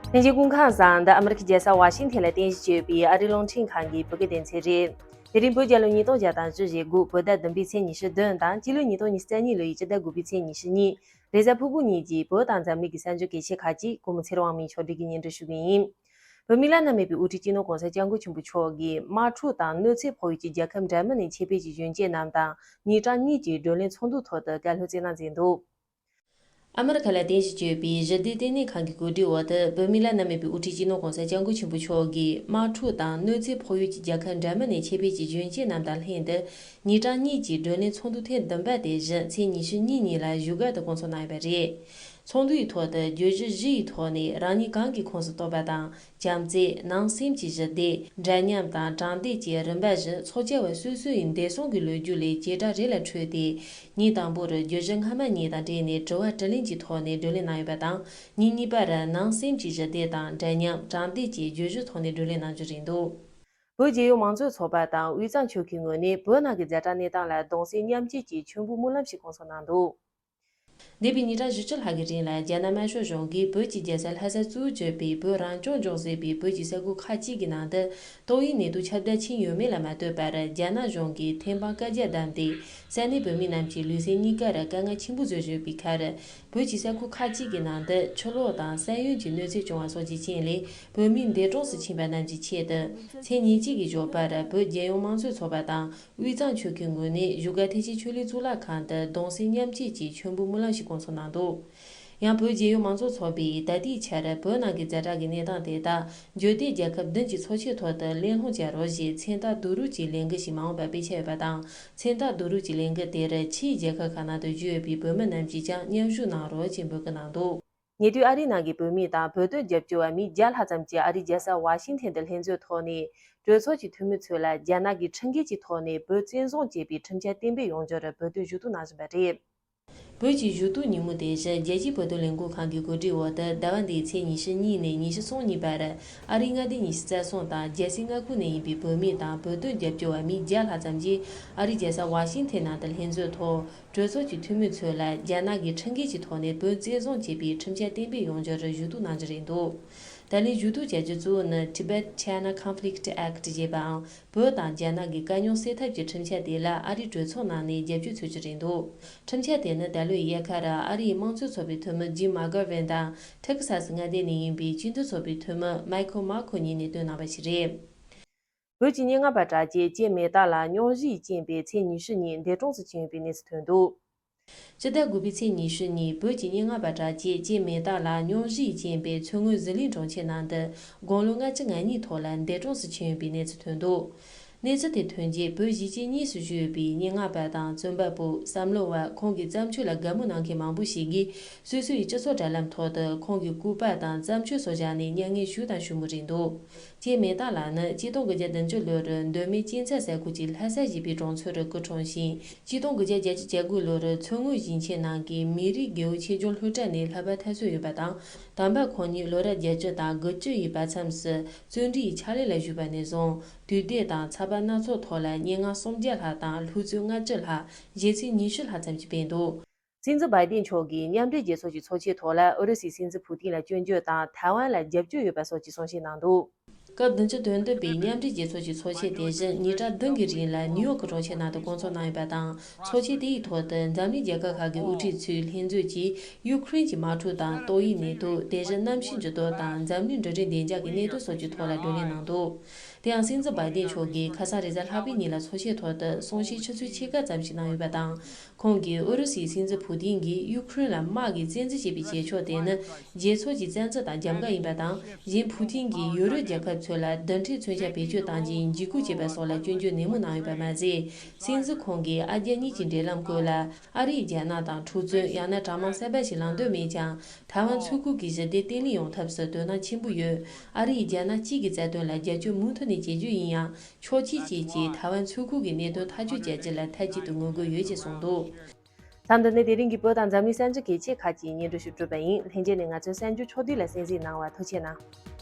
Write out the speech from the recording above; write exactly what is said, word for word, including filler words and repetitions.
ལྷན་རྒྱས་སྐུ་ཁམས་བཟང་། འདི་ཨ་མི་རི་ཀའི་རྒྱལ་ས་ཝ་ཤིང་ཐན་ལ་རྟེན་གཞི་བྱས་པའི་ཨ་རིའི་རླུང་འཕྲིན་ཁང་གི་བོད་སྐད་སྡེ་ཚན་རེད། དེ་རིང་བོད་རྒྱལ་ལོ་ཉིས་སྟོང་བརྒྱ་དང་བཅུ་ཞེ་དགུ་བོད་ཟླ་བདུན་པའི་ཚེས་ཉི་ཤུ་བདུན་དང་སྤྱི་ལོ་ཉིས་སྟོང་ཉི་ཤུ་རྩ་གཉིས་ལོའི་སྤྱི་ཟླ་དགུ་པའི་ཚེས་ཉི་ཤུ་གཉིས། རེས་གཟའ་ཕུར་བུ་ཉིན་གྱི་བོད་དང་འཛམ་གླིང་གི་གསར་འགྱུར་གལ་ཆེ་ཁག་ཅིག་གོང་མ་ཚེ་རིང་དབང་མོས་ཕྱོགས་སྒྲིག་གིས་སྙན་སྒྲོན་ཞུ་གི་ཡིན། བོད་མིའི་བླ་ན་མེད་པའི་དབུ་ཁྲིད་སྤྱི་ནོར་༸གོང་ས་༸སྐྱབས་མགོན་ཆེན་པོ་མཆོག་གིས་དམག་འཁྲུག་དང་གནོད་འཚེ་ཕོག་ཡུལ་གྱི་རྒྱལ་ཁབ་འདྲ་མིན་ནས་ཆེད་ཕེབས་ཀྱི་གཞོན་སྐྱེས་རྣམས་དང་ཉིན་གྲངས་གཉིས་ཀྱི་བགྲོ་གླེང་ཚོགས་འདུའི་ཐོག་ཏུ་བཀའ་སློབ་སྩལ་གནང་མཛད་འདུག་ཨ་མི་རི་ཁ་ལ་རྟེན་གཞི་བྱས་པའི་ཞི་བདེ་ལྟེ་གནས་ཁང་གི་གོ་སྒྲིག་འོག་ཏུ་བོད་མིའི་བླ་ན་མེད་པའི་དབུ་ཁྲིད་སྤྱི་ནོར་༸གོང་ས་༸སྐྱབས་མགོན་ཆེན་པོ་མཆོག་གིས་དམག་འཁྲུག་དང་གནོད་འཚེ་ཕོག་ཡུལ་གྱི་རྒྱལ་ཁབ་འདྲ་མིན་ནས་ཆེད་ཕེབས་ཀྱི་གཞོན་སྐྱེས་རྣམས་དང་ལྷན་དུ་ཉིན་གྲངས་གཉིས་ཀྱི་བགྲོ་གླེང་ཚོགས་འདུ་ཐེངས་བདུན་པ་དེ་བཞིན་ཚེས་ཉི་ཤུ་གཉིས་ཉིན་ལ་བཞུགས་སྒར་དུ་བསྐོང་ཚོགས་གནང་ཡོད་པ་རེད། ཚོགས་འདུའི་ཐོག་ཏུ་བརྗོད་གཞི་བཞི་ཡི་ཐོག་ནས་རང་ཉིད་གང་གི་ཁོངས་སུ་གཏོགས་པ་དང་། བྱམས་བརྩེ། ནང་སེམས་ཀྱི་ཞི་བདེ། འདྲ་མཉམ་དང་དྲང་བདེན་གྱི་རིམ་པ་བཞིན་ཚོགས་བཅར་བ་སོ་སོ་ཡི་འདས་སོང་གི་ལོ་རྒྱུས་ལས་བྱེ་བྲག་རེ་ལ་འཕྲོས་ཏེ། ཉིན་དང་པོར་བརྗོད་གཞི་སྔ་མ་གཉིས་དང་འབྲེལ་ནས་དྲི་བ་དྲིས་ལན་གྱི་ཐོག་ནས་བགྲོ་གླེང་གནང་ཡོད་པ་དང་། ཉིན་གཉིས་པར་ནང་སེམས་ཀྱི་ཞི་བདེ་དང་འདྲ་མཉམ་དྲང་བདེན་གྱི་བརྗོད་གཞིའི་ཐོག་ནས་བགྲོ་གླེང་གནང་རྒྱུ་རེད་འདུག་བོད་རྒྱལ་ཡོངས་མང་གཙོའི་ཚོགས་པ་དང་དབུས་གཙང་ཆོལ་ཁའི་ངོས་ནས་བོད་ནང་གི་ཛ་དྲག་གནས་སྟངས་ལ་གདུང་སེམས་མཉམ་སྐྱེད་ཀྱི་མཆོད་འབུལ་སྨོན་ལམ་ཞིག་བསྐོང་ཚོགས་གནང་འདུག་འདས་པའི་ཉིན་གྲངས་བཞི་བཅུ་ལྷག་གི་རིང་ལ་རྒྱ་ནག་དམར་ཤོག་གཞུང་གིས་བོད་ཀྱི་རྒྱལ་ས་ལྷ་སར་གཙོ་བོར་གྱུར་པའི་བོད་རང་སྐྱོང་ལྗོངས་ཟེར་བའི་བོད་ཀྱི་ས་ཁུལ་ཁག་ཅིག་གི་ནང་དུ་ཏོག་དབྱིབས་ནད་དུག་ཁྱབ་གདལ་ཕྱིན་ཡོད་མེད་ལ་མ་ལྟོས་པར་རྒྱ་ནག་གཞུང་གིས་ཐེམ་སྤང་བཀའ་རྒྱ་བསྡམས་ཏེ་ས་གནས་བོད་མི་རྣམས་ཀྱི་ལུས་སེམས་གཉིས་ཀར་དཀའ་ངལ་ཆེན་པོ་བཟོ་བཞིན་ཡོད་པའི་ཁར། བོད་ཀྱི་ས་ཁུལ་ཁག་ཅིག་གི་ནང་དུ་ཆུ་ལོག་དང་ས་ཡོམ་གྱི་གནོད་འཚེ་བྱུང་བ་སོགས་ཀྱི་རྐྱེན་ལས་བོད་མི་འདས་གྲོངས་སུ་ཕྱིན་པ་རྣམས་ཀྱི་ཆེད་དུ་ཚེས་ཉེར་གཅིག་གི་ཞོགས་པར་བོད་རྒྱལ་ཡོངས་མང་གཙོའི་ཚོགས་པ་དང་། དབུས་གཙང་ཆོལ་ཁའི་ངོས་ནས་བཞུགས་སྒར་ཐེག་ཆེན་ཆོས་གླིང་གཙུག་ལག་ཁང་དུ་གདུང་སེམས་མཉམ་སྐྱེད་ཀྱི་མཆོད་འབུལ་སྨོན་ལམ་ཞིག་བསྐོང་ཚོགས་གནང་འདུག་ཡང་བོད་རྒྱལ་ཡོངས་མང་གཙོ་ཚོགས་པས་ད་ལྟའི་ཆར་བོད་ནང་གི་ཛ་དྲག་གི་གནས་སྟངས་དེ་དག་འབྱོར་ལྡན་རྒྱལ་ཁབ་བདུན་གྱི་ཚོགས་ཆེན་ཐོག་ཏུ་གླེང་སློང་བྱ་རོགས་ཞེས་མཚན་རྟགས་བསྡུ་རུབ་ཀྱི་ལས་འགུལ་ཞིག་མ་འོངས་པར་སྤེལ་འཆར་ཡོད་པ་དང་། མཚན་རྟགས་བསྡུ་རུབ་ཀྱི་ལས་འགུལ་དེར་ཕྱིའི་རྒྱལ་ཁབ་ཁག་ནང་དུ་བཞུགས་ཡོད་པའི་བོད་མི་རྣམས་ཀྱིས་ཀྱང་མཉམ་ཞུགས་གནང་རོགས་ཞེས་འབོད་སྐུལ་གནང་འདུག་ཉེ་དུས་ཨ་རིའི་ནང་གི་བོད་མི་དང་བོད་དོན་རྒྱབ་སྐྱོར་བ་མི་བརྒྱ་ལྷག་ཙམ་གྱིས་ཨ་རིའི་རྒྱལ་ས་ཝ་ཤིང་ཐན་དུ་ལྷན་འཛོམས་ཐོག་ནས་གྲོས་ཚོགས་ཀྱི་འཐུས་མི་ཚོ་ལ་རྒྱ་ནག་གིས་ཁྲིམས་འགལ་གྱི་ཐོག་ནས་བོད་བཙན་བཟུང་བྱས་པའི་ཁྲིམས་འཆར་གཏན་འབེབས་ཡོང་རྒྱུར་བོད་དོན་ཞུ་གཏུག་གནང་བཞིན་པ་རེད། བོད་ཀྱི་ཞུ་གཏུག་ཉིན་མོ་དེ་བཞིན་རྒྱལ་སྤྱིའི་བོད་དོན་ལས་འགུལ་ཁང་གི་གོ་སྒྲིག་འོག་ཏུ་ཟླ་བ་འདིའི་ཚེས་ཉི་ཤུ་གཉིས་ནས་ཉི་ཤུ་གསུམ་གཉིས་བར་ཨ་རིའི་མངའ་སྡེ་ཉི་ཤུ་རྩ་གསུམ་དང་རྒྱལ་སའི་མངའ་ཁོངས་ནས་ཡིན་པའི་བོད་མི་དང་བོད་དོན་རྒྱབ་སྐྱོར་བ་མི་བརྒྱ་ལྷག་ཙམ་གྱིས་ཨ་རིའི་རྒྱལ་ས་ཝ་ཤིང་ཐན་ནང་དུ་ལྷན་འཛོམས་ཐོག་གྲོས་ཚོགས་ཀྱི་འཐུས་མི་ཚོ་ལ་རྒྱ་ནག་གིས་ཁྲིམས་འགལ་གྱི་ཐོག་ནས་བོད་བཙན་བཟུང་བྱས་པའི་ཁྲིམས་འཆར་གཏན་འབེབས་ཡོང་རྒྱུར་ཞུ་གཏུག་གནང་རྒྱུ་རེད་འདུག་ད་ལན་ཞུ་གཏུག་བྱ་རྒྱུ་གཙོ་བོ་ནི་Tibet China Conflict Act ཞེས་པའམ། བོད་དང་རྒྱ་ནག་གི་དཀའ་རྙོག་སེལ་ཐབས་ཀྱི་ཁྲིམས་འཆར་དེ་ལ་ཨ་རིའི་གྲོས་ཚོགས་ནང་ནས་རྒྱབ་སྐྱོར་འཚོལ་རྒྱུ་རེད་འདུག་ཁྲིམས་འཆར་དེ་ནི་ད་ལོའི་དབྱར་ཁར་ཨ་རིའི་དམངས་གཙོའི་ཚོགས་པའི་འཐུས་མི་ཇིམ་མ་གྷར་ཝན་དང་ཐེ་ཁི་སཱ་སི་མངའ་སྡེ་ནས་ཡིན་པའི་སྤྱི་མཐུན་ཚོགས་པའི་འཐུས་མི་མའི་ཁལ་མར་ཁོ་གཉིས་ནས་བཏོན་གནང་བ་ཞིག་རེད། བོད་ཀྱི་སྙན་ངག་པ་གྲགས་ཅན་ལྕེ་མེ་སྟག་ལགས་སྙུང་གཞི་ཡི་རྐྱེན་པས་ཚེས་ཉི་ཤུ་ཉིན་འདས་གྲོངས་སུ་ཕྱིན་ཡོད་པའི་གནས་ཚུལ་ཐོན་འདུག་སྤྱི་ཟླ་དགུ་པའི་ཚེས་ཉི་ཤུ་ཉིན་བོད་ཀྱི་སྙན་ངག་པ་གྲགས་ཅན་ལྕེ་མེ་སྟག་ལགས་སྙུང་གཞི་ཡི་རྐྱེན་པས་མཚོ་སྔོན་ཟི་ལིང་གྲོང་ཁྱེར་ནང་དུ་དགུང་ལོ་ལྔ་བཅུ་ང་གཉིས་ཐོག་ལ་འདས་གྲོངས་སུ་ཕྱིན་ཡོད་པའི་གནས་ཚུལ་ཐོན་འདུག་གནས་ཚུལ་དེ་ཐོན་རྗེས་བོད་གཞིས་བྱེས་གཉིས་སུ་བཞུགས་ཡོད་པའི་སྙན་ངག་པ་དང་རྩོམ་པ་པོ་བསམ་བློ་བ་ཁོང་གི་བརྩམས་ཆོས་ལ་དགའ་མོས་གནང་མཁན་མང་པོ་ཞིག་གིས་སོ་སོ་ཡི་སྤྱི་ཚོགས་དྲ་ལམ་ཐོག་ཏུ་ཁོང་གི་སྐུ་པར་དང་བརྩམས་ཆོས་སོགས་བཞག་ནས་མྱ་ངན་ཞུས་དང་ཞུ་མུས་རེད་འདུག་ལྕེ་མེ་སྟག་ལགས་ནི་གཅིག་སྟོང་དགུ་བརྒྱ་བདུན་ཅུ་ལོར་མདོ་སྨད་གཅན་ཚ་ས་ཁུལ་གྱི་ལྷ་ས་ཞེས་པའི་གྲོང་ཚོར་སྐུ་འཁྲུངས་ཤིང་། གཅིག་སྟོང་དགུ་བརྒྱ་བརྒྱད་ཅུ་གྱ་དགུ་ལོར་མཚོ་སྔོན་ཞིང་ཆེན་ནང་གི་མི་རིགས་རྒེད་འོག་ཆེད་སྦྱོང་སློབ་གྲྭ་ནས་ལྷག་པར་མཐར་སོན་ཡོད་པ་དང་། དམ་པ་ཁོང་ཉིད་ལོ་རབས་བརྒྱད་ཅུ་དང་དགུ་བཅུ་ཡི་བར་མཚམས་སུ་བརྩོན་འགྲུས་ཡི་ཕྱག་ལས་ལ་ཞུགས་པ་ནས་བཟུང་དུས་དེབ་དང་ཚགས་པར་སྣ་ཚོགས་ཐོག་ལ་སྙན་ངག་སུམ་བརྒྱ་ལྷག་དང་ལྷུག་རྩོམ་ལྔ་བཅུ་ལྷག་གཞས་ཚིག་ཉི་ཤུ་ལྷག་ཙམ་ཞིག་སྤེལ་འདུག་སྲིད་འཛིན་བྷའི་ཏིན་མཆོག་གིས་མཉམ་འབྲེལ་རྒྱལ་ཚོགས་ཀྱི་ཚོགས་ཆེན་ཐོག་ལ་ཨུ་རུ་སུའི་སྲིད་འཛིན་ཕུ་ཏིན་ལ་སྐྱོན་བརྗོད་དང་ཐའེ་ཝན་ལ་རྒྱབ་སྐྱོར་ཡོད་པ་སོགས་ཀྱི་གསུང་བཤད་གནང་འདུག་སྐབས་བདུན་ཅུ་དོན་བདུན་པའི་མཉམ་འབྲེལ་རྒྱལ་ཚོགས་ཀྱི་ཚོགས་ཆེན་དེ་བཞིན་ཉིན་གྲངས་བདུན་གྱི་རིང་ལ་ནིའུ་ཡོག་གི་གྲོང་ཁྱེར་ནང་དུ་བསྐོང་ཚོགས་གནང་ཡོད་པ་དང་། ཚོགས་ཆེན་དེའི་ཐོག་ཏུ་འཛམ་གླིང་རྒྱལ་ཁབ་ཁག་གི་དབུ་ཁྲིད་ཚོས་ལྷན་འཛོམས་ཀྱིས་ཡུ་ཁུ་རེན་གྱི་དམག་འཁྲུག་དང་ཏོག་དབྱིབས་ནད་དུག་དེ་བཞིན་གནམ་གཤིས་འགྱུར་ལྡོག་དང་འཛམ་གླིང་འབྲུག་འཕྲིན་བདེ་འཇགས་ཀྱི་གནད་དོན་སོགས་ཀྱི་ཐོག་ལ་བགྲོ་གླེང་གནང་འདུག་དེ་ཡང་སྲིད་འཛིན་བྷའི་ཏིན་མཆོག་གིས་ཁ་སང་རེས་གཟའ་ལྷག་པའི་ཉིན་ལ་ཚོགས་ཆེན་ཐོག་ཏུ་གསུང་བཤད་ཆུ་ཚོད་ཕྱེད་ཀ་ཙམ་ཞིག་གནང་ཡོད་པ་དང་། ཁོང་གིས་ཨུ་རུ་སུའི་སྲིད་འཛིན་ཕུ་ཏིན་གྱིས་ཡུ་ཁུ་རེན་ལ་དམག་གིས་བཙན་འཛུལ་བྱས་པའི་བྱེད་ཕྱོགས་དེ་ནི་རྒྱལ་ཚོགས་ཀྱི་བཙན་འཛུལ་དང་རྒྱབ་འགལ་ཡིན་པ་དང་། གཞན་ཕུ་ཏིན་གྱིས་ཡུ་རོབ་རྒྱལ་ཁབ་ཚོ་ལ་རྡུལ་ཕྲན་མཚོན་ཆ་བེད་སྤྱོད་གཏང་རྒྱུའི་འཇིགས་སྐུལ་བྱས་པ་སོགས་ལ་སྐྱོན་བརྗོད་ནན་མོ་གནང་ཡོད་པ་མ་ཟད། སྲིད་འཛིན་ཁོང་གིས་ཨ་རྒྱ་གཉིས་ཀྱི་འབྲེལ་ལམ་སྐོར་ལ་ཨ་རིས་རྒྱ་ནག་དང་འཁྲུག་རྩོད་ཡང་ན་གྲྭ་མང་གསར་པ་ཞིག་ལངས་འདོད་མེད་ཀྱང་། ཐའེ་ཝན་མཚོ་ཁུལ་གྱི་ཞི་བདེ་བརྟན་ལྷིང་ཡོང་ཐབས་སུ་དོ་སྣང་ཆེན་པོ་ཡོད། ཨ་རིས་རྒྱ་ནག་གཅིག་གི་རྩ་དོན་ལ་རྒྱབ་སྐྱོར་མུ་མཐུད་ནས་བྱེད་རྒྱུ་ཡིན་ཡང་། ཕྱོགས་གཅིག་བཅས་ཀྱིས་ཐའེ་ཝན་མཚོ་ཁུལ་གྱི་གནད་དོན་ཐག་གཅོད་བྱ་རྒྱུ་ལ་མཐའ་གཅིག་ཏུ་ངོ་རྒོལ་ཡོད་ཅེས་གསུངས་འདུག་ལྷན་རྒྱས་ཚོ། མཚམས་འདི་ནས་དེ་རིང་གི་བོད་དང་འཛམ་གླིང་གསར་འགྱུར་གལ་ཆེ་ཁག་ཅིག་སྙན་སྒྲོན་ཞུ་གྲུབ་པ་ཡིན། ལྷན་རྒྱས་ནས་ང་ཚོའི་གསར་འགྱུར་ཕྱོགས་བསྡུས་ལ་གསན་གཟིགས་གནང་བར་ཐུགས་རྗེ་གནང་།